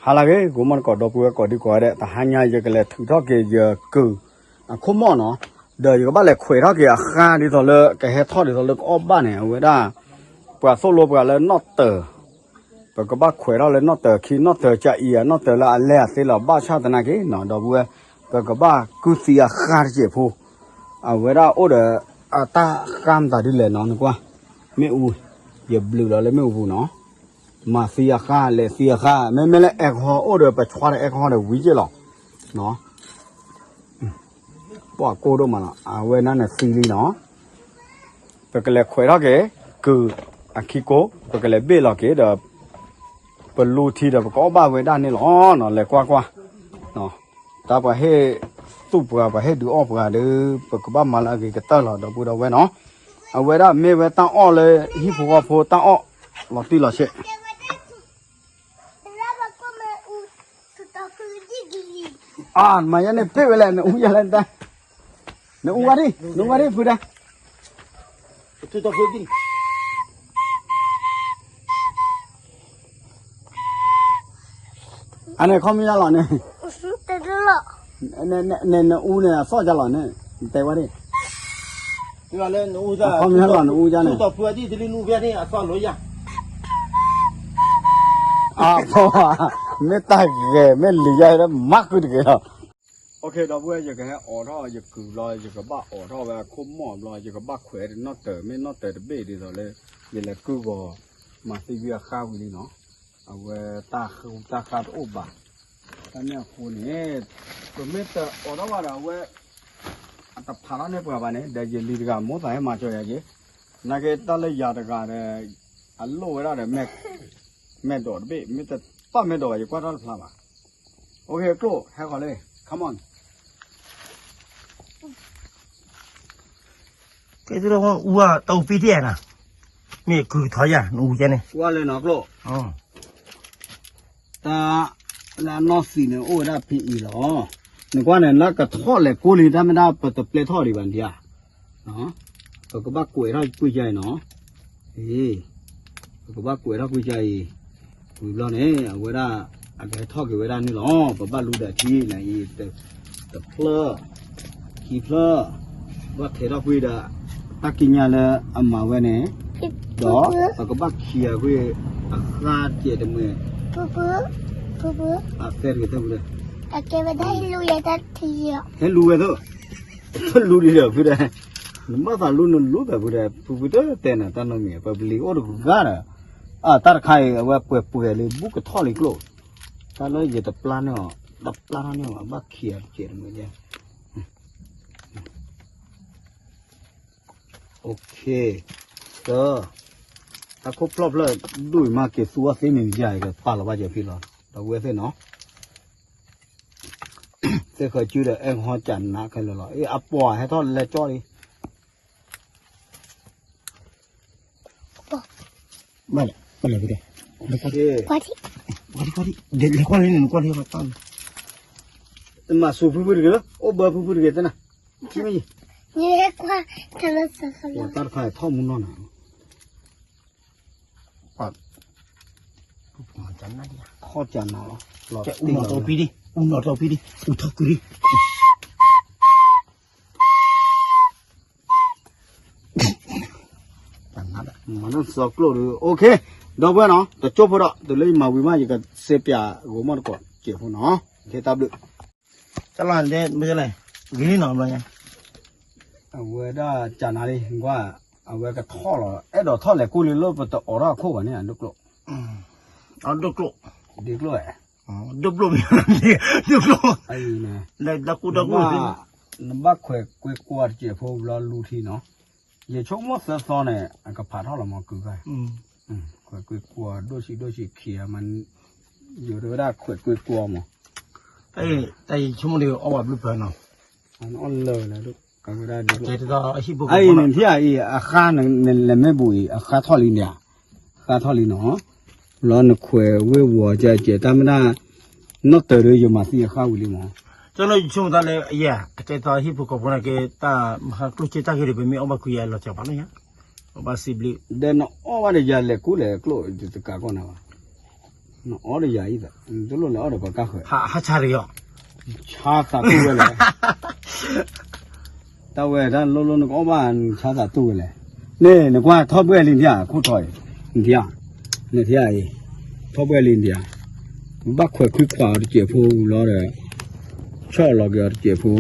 ဟါလၢအဂ့ၤ ဂိၤမီၢ်တကိး ဒီပုၢ်ဝဲၢ်ကိးဒံကိးဂၤဒဲး တဟါညါယကလဲၤထုးထီၣ်က့ၤယကုၤအခိၣ်မီၢ်နီၤ, ဒီးယကဘၣ်လဲၤခွဲးထီၣ်က့ၤအဃါဒ်သိးလၢကဟဲထီၣ်ဒ်သိးလၢကအီၣ်ဘၣ်န့ၣ် အဝဲဒၣ် ပှၤသိၣ်လိပှၤလၢနီၣ်တၢၤ ပကဘၣ်ခွဲးထီၣ်လၢနီၣ်တၢၤခံ နီၣ်တၢၤကအံၤ နီၣ်တၢၤလၢအလဲအသ့လီၤ ဘၣ်ဆၣ်သနာ်က့နီၤ ဒီပုၢ်ဝဲၢ် ပကဘၣ်ကုၢ်သံအဃါတစဲးဖိ, အဝဲဒၣ်အိၣ်ဒီး အတၢ်ဃါမတၤဒ်လဲၣ်နီၤ နကွၢ် မ့ၣ်အူ, ယဘျုးလီၤလၢမ့ၣ်အူပူၤနီၤ, မၤသံအဃါ လဲၤသံအဃါ မ့မ့ၢ်လၢအဲကဟီအိၣ်ဒီး ပဆွါဒီးအဲကဟီဒီးဝံၤက့ၢ်လီၤ, ပှၤကိၢ်ဒိၣ်မးလီၤ အဝဲဒၣ်န့ၣ်သံလံနီၤ ပကလဲၤခွဲးထီၣ်က့ၤ ကုၤအခံကိး ပကလဲၤဘ့ၣ်လီၤက့ၤဒီး ပလူထံဒီးပကအီၣ်ဘၣ်ဝဲဒၣ်န့ၣ်လီၤနီၤ လဲၤကွၢ်ကွၢ်, တၢ်ပှၤဟ့ၣ်သူၣ်ပှၤ ပှၤဟ့ၣ်ဒုးအီၣ်ပှၤဒီး ပကဘၣ်မၤလၢအဂ့ၤကတၢၢ်လီၤ ဒီပုၢ်ဒီဝဲၢ်နီၤ, အဝဲဒၣ်မ့ၢ်ဝဲတၢ်အီၣ်လၢဟံၣ်ဖိဃီဖိတၢ်အီၣ်လီၤတံၢ်လီၤဆဲး အမၤယဲန့ၣ်ပ့ၢ်ဝဲလဲၣ် နအူယဲလဲၣ်တၢ်, နအူဝဲဒၣ် နအူဝဲဒၣ်ဖုဒၣ်, အန့ၣ်ခီမ့ၢ်ယါလီၤန့ၣ်, နအူန့ၣ်အသီၣ်ယါလီၤန့ၣ်, တဲဝဲဒၣ်, ခီမ့ၢ်ယါလီၤ နအူယါန့ၣ်, အဖိ, မ့ၢ်တၢ်ဂဲၤ မ့ၢ်လံၤယါဒီးမၤဃုာ်တဂ့ၤလီၤ. ဒီပုၢ်ဝဲၢ် ယကဟဲအိးထီၣ်ယကုၤဘျီ ယကဘၣ်အိးထီၣ်ဝဲအခိၣ်မီၢ်ဘျီ ယကဘၣ်ခွဲးနီၣ်တၢၤ မ့ၢ်နီၣ်တၢၤတဘ့ၣ်ဒ်သိးလၢ ယလဲၤကုၢ်ဂီၤ မၤသံဝံၤအဃါဝံၤလံနီၤ, အဝဲတၢ်ဃူတၢ်ဃါတအိၣ်ဘၣ်, တၢ်န့ၣ်အဃိန့ၣ် ပမ့ၢ်တအိးထီၣ်ဘၣ်ဒီးအဝဲ အတဖးထီၣ်န့ၢ်ပှၤဘၣ်န့ၣ် ဒီးယလံၤတဂၤမိၣ်သးဟဲမၤစၢၤယၤက့ၤ, နာ်က့တၢ်လၢယၤတဂၤဒီး အလိၣ်ဝဲဒၣ်ဒီး မဲာ်ဒိးတဘ့ၣ် မ့ၢ်တပၣ်မဲာ်ဒိးဘၣ် ယကွၢ်ထီၣ်တဖျါဘၣ်, အိၣ်ခ့ ကျိၣ် ဟဲဃီၤလၢ come on. ကဲသုလၢအူတၢ်အိၣ်ပံတ့ၢ်ဧါနီၤ, မ့ၢ်ကုၤကထီယါ နအူကဲန့ၣ်, ကွၢ်လၢနီၤကျိၣ်, တၢ်လၢအနီၢ်သံးန့ၣ် အိၣ်ဝဲဒၣ်ဖဲအံၤလီၤ, နကွၢ်န့ၣ် လၢကထီၣ်လဲၤကိၢ်လံ တၢ်မ့ၢ်ဒၣ်ပတပျဲထီၣ်ဒံးဘၣ်ဒံးဧါ ပကဘၣ်ကွဲးထီၣ်ကွံာ်ယါအံၤနီၤ, ပကဘၣ်ကွဲးထီၣ်ကွံာ်ယါအံၤ, ဝံၤဘျီန့ၣ် အဝဲဒၣ် အကဟဲထီၣ်က့ၤဝဲဒၣ်န့ၣ်လီၤ, ပဘၣ်လူဒီးထံန့ၣ်အံၤ, တဖျၢၣ်, ခံဖျၢၣ်, ဘၣ်ထဲးထီၣ်ကွံာ်ဒီး တၢ်ကံးညာ်လၢအမၤဝဲန့ၣ်, ဒီးပကဘၣ်ခံးအကွံာ် အဃါတကဲးတမှဲၤ, အသဲတဂ့ၤသၢဖုဒီး ဟဲလူဝဲသိး, ဟဲလူဒံးဒီးဖုဒီး, နဘၣ်သးလူနလူသးဖုဒီး ဖုဖုတတဲနၤတၢ်နီတမံၤ ပပလံၤအိၣ်တဂၤဒီး, အတၢ်တခါအံၤ အဝဲပှဲၤပှဲၤလံ ဘူးကထီၣ်လံကျိၣ်, တၢ်လၢယတပျၢ်န့ၢ်အီၤ, တပျၢ်ထီၣ်န့ၢ်အီၤ ဘၣ်ခံးအီၤတကဲးတမှဲၤ, အိၣ်ခ့, တၢ်, တၢ်ခိၣ်ဖျီၣ်ဖျၢၣ် ဒိၣ်အံၤမးက့ၤသူအီၤသ့မ့ၢ်မ့ၢ်ယါအံၤ ကပာ်လီၤဘၣ်ကဲဖံလီၤ, ဒီပုၢ်ဝဲၢ်သ့ၣ်နီၤ သ့ၣ်ဃၢၤကုဒီးအဲၣ်ဟီကနးခဲလၢာ်လီၤ, အ့ၣ် အပှၤဟဲထီၣ်လဲၤကၠီလံ, ဘၣ်လဲၣ်, ဘၣ်လဲၣ်, လဲၤကွၢ်လံန့ၣ် နကွၢ်လံ, မၤစူၤဖုဖုတဂ့ၤလၢ အိၣ်ဘၢဖုဖုတဂ့ၤသ့ၣ်နၤ, မ့ၢ်, တၢ်တခါထီၣ်မူနီၢ်နၤ ခီၣ်ကနးလီၤ, အူနီၢ်တပံဒံ, အူနီၢ်တပံဒံ, အူထီၣ်ကွံာ်ဒံ, မၤနီၢ်စီကျိၣ်ဒီး အိၣ်ခ့, ဒီပုၢ်ဝဲၢ်နီၤ တကၠိဖိဒီး တုၤလၢယမၤဝံၤမး ယကစ့ပၠးဂိၤမီၢ်တကိးစဲးဖိနီၤ, ခ့တၢ်ဘျုး တၢ်လီၢ်န့ၣ် မ့ၢ်လဲၣ်, ဂ့ၤလံနီၤ, အဝဲဒၣ်ကနၤလံ, ကွၢ်, အဝဲကထီၣ်လီၤ, အဲၣ်ဒိးထီၣ်လဲၤကိၢ်လံလၢပတအိးထီၣ်အခိၣ်ဘၣ်န့ၣ်, ဒိၣ်ကျိၣ်, ဒိၣ်ကျိၣ်, ဒိၣ်ကျိၣ်, ဒိၣ်ကျိၣ်, နဘၣ်ခွဲးကွ့ကွီတစဲးဖိဘျီလူထံနီၤ, ယဆိကမိၣ်သၢသီန့ၣ် အကဖးထီၣ်လီၤမးကုၤခါ, ခွဲးကွ့ကွီ ဒိၣ်ဆံးဒိၣ်ဆံးခံဂၤမး, ယိၤတဝဲဒၣ်ခွဲးကွ့ကွီမး, တၢ်ယဆိကမိၣ်ဒ်အီၣ်ဝဲဘျုးဖၢနီၤ, အီၣ်လၢာ်လၢာ်, အံၤန့ၣ်ထံၣ်အံၤ အဃါန့ၣ်လဲၤမ့ၢ်ဘူးအံၤ အဃါထီၣ်လံန့ၣ်, ဃါထီၣ်လံနီၤ, လီၤနခွဲးဝ့ၢ်ဝီၤကဲကဲတၢ်မ့ၢ်ဒၣ်, နီၣ်တၢၤဒီးယမၤသံအဃါဝံၤလံမး, ကၠီလၢယဆိကမိၣ်တၢ်လၢအယဲၢ် အကဲသီဟံၣ်ဖိဃီဖိန့ၣ်က့ၤ တၢ်မၤကျိၣ်စ့တၢ်ဂ့ၤဒီး ပမ့ၢ်အီၣ်ဘၣ်ကွံာ်ယဲၢ်လီၤစၢၤပှၤလၢညါ, အဘၣ်စံးဘျုး, ဒီးနအီၣ်ဘၣ်ဒီးယၤလဲၤကူလဲၤကျိၣ်တကးကီၢ်နၤဘၣ်, နအီၣ်ဒီးယၤအံၤသး နတလိၣ်လဲၤအီၣ်ဒီးပှၤကါဃၢၤ, ဟးဆါတဂ့ၤအီၤ, ဆါသးတူၢ်ဝဲလဲၣ်, တၢ်ဝဲတၢ်လိၣ်လိၣ်နကအီၣ်ဘၣ် နဆါသးတူၢ်ဝဲလဲၣ်, န့ၣ် နကွၢ်ထီၣ်ဘှဲၣ်လံနထံၣ်ဧါ ခိၣ်ထီၣ်အံၤ, နထံၣ်ဧါ, နထံၣ်ဧါအံၤ, ထီၣ်ဘှဲၣ်လံနထံၣ်ဧါ, ဘၣ်ခွဲးခွံခွးအီၤတစဲးဖိလီၤဒီး, ဆီၣ်လီၤက့ၤအီၤတစဲးဖိ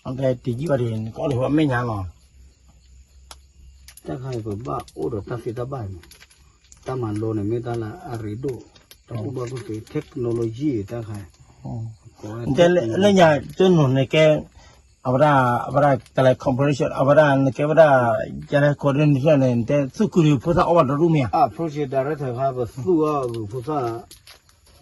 အတယံာ်ဘၣ်ဒ် နကအီၣ်လၢဟိမဲာ်ညါလီၤ. တၢ်ခါအံၤပဘၣ်အိၣ်ဒီးတၢ်သ့တၢ်ဘၣ်န့ၣ်, တၢ်မၤလိန့ၣ်မ့ၢ်တၢ်လၢအရ့ဒိၣ်, တၢ်ကူၣ်ဘၣ်ကူၣ်သ့ technology တၢ်ခါ, တဲလၢညါ ကၠိနိၣ်န့ၣ်ကဲ, အဝဲဒၣ် အဝဲဒၣ်ကလဲၤ corporation အဝဲဒၣ်နကဲဝဲဒၣ် ကလဲၤ coordination န့ၣ် နတဲသူၣ်ကုၢ်ဒီးဖိသၣ်အီၣ်ဘၣ်တရူၢ်မ့ၢ်ဧါ, အ project director ခါ ပသူၣ်အီၣ်ဂုာ်ဖိသၣ်,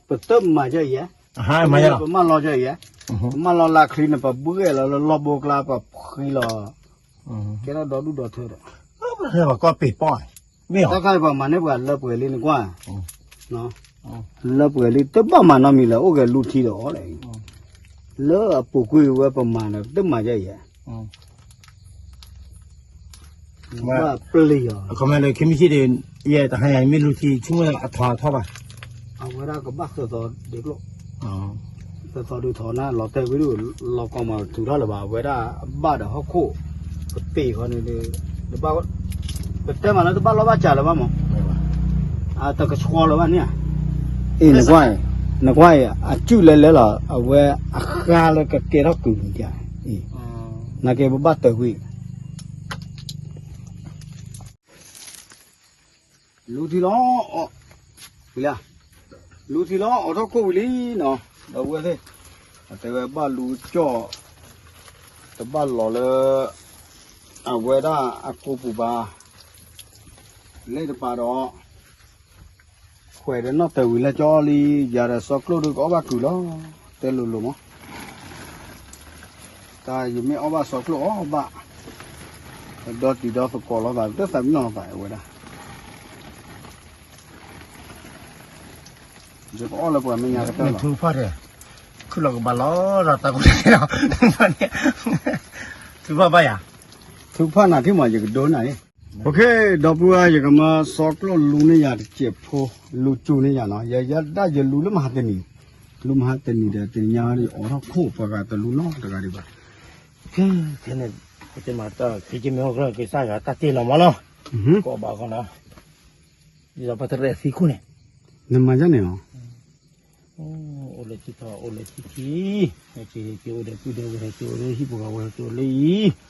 ပတမၤကၢ်အံၤဧါ, ပမၤလီၤကၢ်အံၤဧါ, ပမၤလီၤလၢချံန့ၣ် ပဘှဲၣ်လီၤလၢလီၢ်ဘိကျါ ပဖှံလီၤ, ကဲထီၣ်ဒီဒူၣ်ဒီထၢဒီး, ပှၤကီၢ်ပ့ၤပီၢ်, တၢ်ခါအံၤပှၤမၤန့ၢ်ပှၤလၢပှဲၤလံနကွၢ်, လၢပှဲၤလံ တဘၣ်မၤနီတမံၤလၢအိၣ်ဂဲၤလူထံဒီးအီၤလဲၣ်, လၢအပူၤကွံာ်ဝဲပမၤန့ၣ် တမၤယဲၢ်ယဲၢ်, ဘၣ်ပျံၤအီၤ, အခီမ့ၢ်လၢခံမံၤဆံးဒီး ယဲတဟါညါမ့ၢ်လူထံဆိကမိၣ်အထီအထီဘၣ်, အဝဲဒၣ်ကဘၣ်သၢသီဒ့ကျိၣ် သၢသီဒုးထီၣ်နၤ လီၤတဲာ်ကွံာ်ဒုး လီၤကီမးထုးထီၣ်လၢၤဘၣ် အဝဲဒၣ်ဘၣ်ဒီးဟီၣ်ခိၣ် ပပ့ၤဃီန့ၣ်ဒီး ပတဲမးလၢတဘၣ်လီၢ်ဘၣ်စးလၢၤဘၣ်မး, တကဆှီလၢၤဘၣ်န့ၣ်, အ့ၣ် နကွၢ်အံၤ အစုၣ်လဲၤလဲၤလီၤ အဝဲအဃါလၢကကဲထီၣ်ကုာ်န့ၣ်, နာ်က့ပဘၣ်တၢၢ်ကွံာ် လူထံလီၤအီၣ်, လူထံလီၤအီၣ်ထီၣ်ခိၣ်ဝံၤလံနီၤ, ဒီပုၢ်ဝဲၢ်သ့ၣ်, အတဲဝဲဘၣ်လူကၠီၣ်, တဘၣ်လီၤလၢ အဝဲဒၣ်အကိာ်ပူၤဘၣ်, လ့ၣ်တပၤဒီး ခွဲးဒီးနီၣ်တၢၤဝံၤလၢကၠီလံ, ယၤဒီးစီၤကျိၣ်ဒုးကအီၣ်ဘၣ်ကုာ်လီၤ, တဲလိၤလိၤမး, တၢ်ယမ့ၢ်အီၣ်ဘၣ်စီၤကျိၣ်အီၣ်ဘၣ်, ဒီတံၤဒီသကိးလိာ်သး တသးမံနီၤသးဝဲဒၣ်, ယကအီၣ်လၢပှၤမဲာ်ညါကတၢၢ်လီၤ, ခုၣ်လီၤကဘၣ်လီၤဒီးတၢ်ကူၣ်လီၤ, ထုကဖၣ်ဘၣ်ယၤ, ထုကဖၣ်နၤထံၣ်မး ယကဒိနၤန့ၣ် OK, ဒီပုၢ်ဝဲၢ် ယကမၢစီကျိၣ်လူန့ၢ်ယၤတစဲးဖိ, လူစူၤန့ၢ်ယၤနီၤ, ယဒၣ်ယလူလၢမဟါတနံၤ, လူမဟါတနံၤဒီး တနံၤညါဒီး ယအိးထီၣ်ခိၣ်ပှၤဂၤတလူနီတဂၤဒံးဘၣ်, ခဲန့ၣ် ပတဲမၤတၢ် ခ့ကမ့ၢ်ဟီၣ်ကြၢၢ်က့ၤစၢ်ယွၤတၢ်တ့ၢ်လီၤမးလီၤ, ကီးဘၣ်ဃီနီၤ, ဒ်သိးပတရဲၣ်သံခိၣ်န့ၣ်, နမၤဒ်န့ၣ်လီၤ အိၣ်လၢထံထီၣ် အိၣ်လၢထံထံ, ဟဲက့ၤဟဲက့ၤအိၣ်ဒီးပုၢ်ဒီးဝဲၢ် ဟဲက့ၤအိၣ်လၢဟံၣ်ပူၤဂၤဝဲ ဟဲက့ၤအိၣ်လၢအံၤ, မ့ၢ်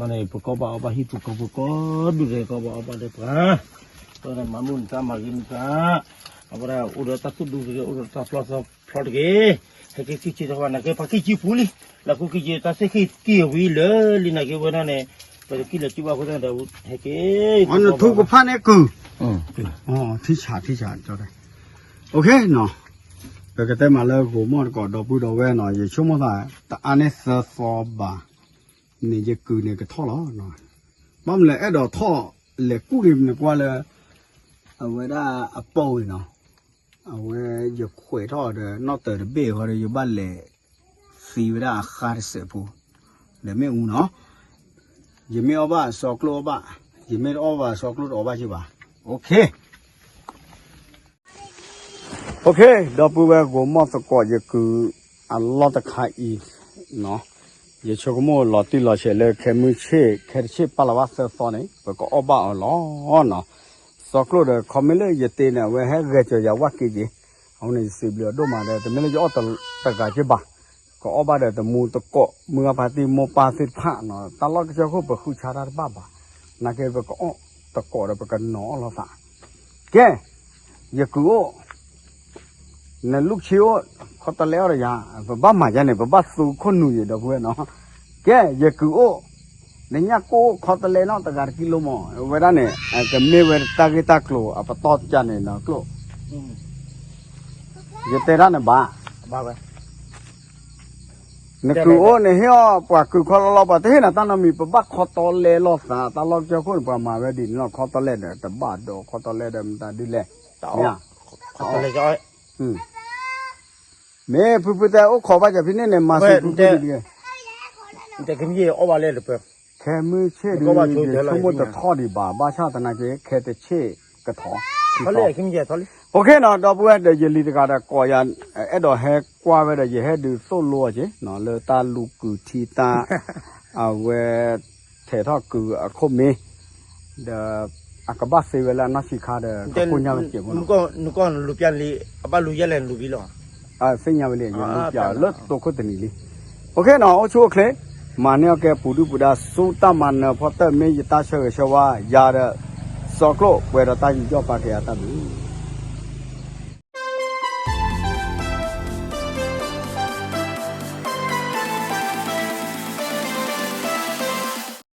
န့ၣ် ပကီၢ်ဘၣ်အီၣ်ဘၣ်ဟံၣ်ပူၤကီၢ်ပူၤကီၢ်ဒူၣ်ဒီး ကီၢ်ဘၣ်အီၣ်ဘၣ်ဒီးပှၤ, ဒီးမၤမုာ်နတၢ်မၤဂ့ၤနတၢ်, အဝဲဒၣ်အိၣ်ဒီးတၢ်သူၣ်ဒူတဂ့ၤ အိၣ်ဒီးတၢ်ဖျီသီဖျီတဂ့ၤ, ဟဲက့ၤကံၣ်ကံၣ်ထီၣ်ဘၣ် နာ်က့ပှၤကံၣ်ကံၣ်ပူၤလံ, လၢခိၣ်ကံၣ်ကံၣ်ဝံၤလၢလံ နာ်က့ဝဲဒၣ်န့ၣ်, ပကံၣ်လၢကံၣ်ဘၣ်အဃိသတးဒီး ဟဲက့ၤ, နထူကဖၣ်န့ၣ်ကုၢ်, ထံဆးထံဆး, OKနီၤ, ပကတဲမးလၢဂိၤမီၣ်တကိးဒီပုၢ်ဒီဝဲၢ်နီၤ, ယဆိကမိၣ်သး တအါန့ၢ်သၢသီဘၣ်, န့ၣ်ယကုၢ်န့ၣ်ကထီၣ်လီၤ, ဘၣ်မနုၤလဲၣ်အဲၣ်ဒိးထီၣ်လဲၤကူၣ်န့ၣ် နကွၢ်လၢ အဝဲဒၣ်အပိာ်အံၤနီၤ, အဝဲယခွဲးထီၣ်ဒီးနီၣ်တၢၤတဘ့ၣ်ဃီဒီး ယဘၣ်လဲၤသံဝဲဒၣ်အဃါတစဲးဖိ, ဒီးမ့ၣ်အူနီၤ, ယမ့ၢ်အီၣ်ဘၣ်စီကျိၣ်အီၣ်ဘၣ်, ယမ့ၢ်တအီၣ်ဘၣ်စီကျိၣ်တအီၣ်ဘၣ်က့ၤဘၣ်, OK OK, ဒီပုၢ်ဝဲၢ်ဂိၤမီၣ်သကိးယကုၢ်အလီၢ်တခါအံၤ, ယဆိကမိၣ်လီၤတံၢ်လီၤဆဲးလၢခဲမုၢ်ဆ့ၣ် ခဲတဆ့ၣ်ပာ်လီၤဘၣ်သၢသီန့ၣ် ပကအီၣ်ဘၣ်အီၤလီၤနီၤ, စီကျိၣ်ဒီးခီမ့ၢ်လၢယတ့န့ၣ် အဝဲဟဲဂဲၤစၢၤယၤဝၣ်က့ၤက့ၤ, အဃိန့ၣ် ယစံးဘျုးအဒိၣ်မးဒီး တမ့ၢ်လၢယအီၣ်တဂၤက့ၤဘၣ်, ကအီၣ်ဘၣ်ဒီးတမူတကိး မုၢ်ဂၢ်ဖါတံၢ်မိၢ်ပၢ်သ့ၣ်တဖၣ်နီၤ, တၢ်လီၢ်ကစၢၢ်ခိၣ်ပဃုဆါတၢ်တဘၣ်ဘၣ်, နာ်က့ပကအီၣ်တကိးဒီးပကနီၤအီၣ်လိာ်သး, ကဲ, ယကုၢ်အိၣ် နလူၢ်ဆံအိၣ် ခီတလဲအီၣ်ဒီးယၤ, ပဘၣ်မၤယါန့ၣ် ပဘၣ်သူခိၣ်နူာ်ယံၤဒီပုၢ်ဝဲၢ်နီၤ, ကဲ ယကုၢ်အိၣ်, နညၣ်ကိၢ်အိၣ် ခီတလဲနီၤ တဂၤတကံလိမး, အဝဲဒၣ်န့ၣ် ကမ့ၢ်ဝဲတၢ်ဂ့ၢ်တၢ်ကျိၤအပတီၢ်တကးန့ၣ်နီၤ ကျိၣ်, ယတဲတၢ်န့ၣ်ဘၣ် နကုၢ်အိၣ်န့ၣ် ဟ့ၣ်အီၣ်ပှၤကုၢ်ခီလီၤလီၤ ပှၤတဟ့ၣ်နၤတၢ်နီတမံၤ ပဘၣ်ခီတီလဲလိာ်သး တၢ်လီၢ်ကစၢၢ်ခိၣ်န့ၣ် ပှၤမၤဝဲဒ်န့ၣ်လီၤ ခီတီလဲဒီး တဘၣ်ဒိးခီတီလဲဒီး မတၤဒ်လဲၣ် မ့ၢ်ဖုဖုတဲအိၣ်ခိးဘၣ်စၢၤဖဲန့ၣ်န့ၣ် မၤစၢၤဖုဖုန့ၣ်တဂ့ၤ, နတဲကမံအီၣ်ဘၣ်လဲၣ်တပၢၢ်, ခဲမုၢ်ဆ့ၣ်ဒုး ယဆိကမိၣ်တထီၣ်ဒံးဘၣ် ဘၣ်ဆၣ်သနာ်က့ ခဲတဆ့ၣ်ကထီၣ်, ထီၣ်လံ, အိၣ်ခ့နီၤ ဒီပုၢ်ဝဲၢ် ဒီးယလံၤတဂၤဒီးကိးယၤ အဲၣ်ဒိးဟဲကွၢ်ဝဲဒီး ယဟဲဒုးသိၣ်လိအီၤက့ၤ လၢတၢ်လူၤကုာ်ထံတၢ် အဝဲ ထဲးထီၣ်ကုာ်အခိၣ်မ့ၢ် ဒီး အကဘၣ်သ့ဝဲလၢအနီၢ်ဆံးခါဒီး ကကိၢ်ညါဝဲစဲးဖိနီၤ, နကီၢ်လူၤပျၢ်လံ, အဘၣ်လူၤယဲၢ်လဲၣ်လူၤဘံလီၤ, သ့ၣ်ညါဝဲလံ ယလူၤပျၢ်လၢတိခိၣ်တနံၤလံ, အိၣ်ခ့နီၤ အိၣ်ဆူၣ်အိၣ်ချ့, မၤန့ၢ်အီၣ်ကဲပူၤဒုၣ်ပူၤဒါဆူတၢ်မၤနၢၤဖီတၢၣ် မ့ၢ်ယတၢ်ဆၢဂ့ၤဆၢဝါ ယၤဒီး စီၤကျိၣ်ပှဲၤဒီးတၢ်ယူးယီၣ်ပာ်က့ၤအတၢ်ဘျုး